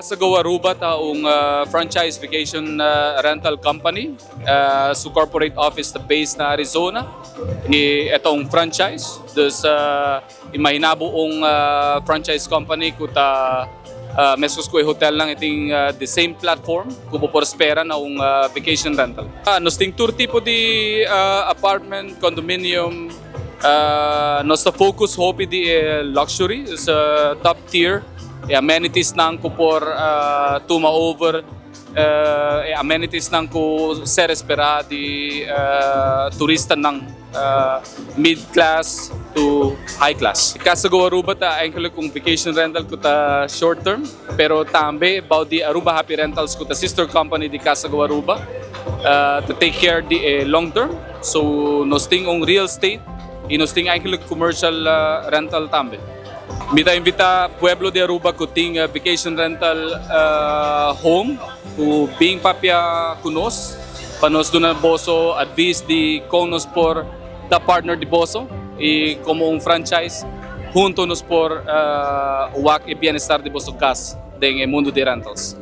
Casa Go Aruba ta un franchise vacation rental company. Su corporate office ta based na Arizona y e ta un franchise. Dus imagina bo un franchise company cu ta mescos cu e hotelnan, e tin the same platform cu bo por spera na un vacation rental. Nos tin tur tipo di apartment, condominium. Nos ta focus hopi di luxury, dus top tier. E amenities nan cu por tuma over, e amenities nan cu ser espera di turistanan mid class to high class. Casa Go Aruba ta eigenlijk un vacation rental cu ta short term, pero tambe bou di Aruba Happy Rentals, cu ta sister company di Casa Go Aruba, to take care di long term. So nos tin un real estate y nos tin eigenlijk commercial rental tambe. Mi ta invita pueblo di Aruba cu tin vacation rental home cu bin papia cu nos pa nos duna boso advice di con nos por ta partner di boso y como un franchise hunto nos por wak e bienestar di boso cas den mundo di rentals.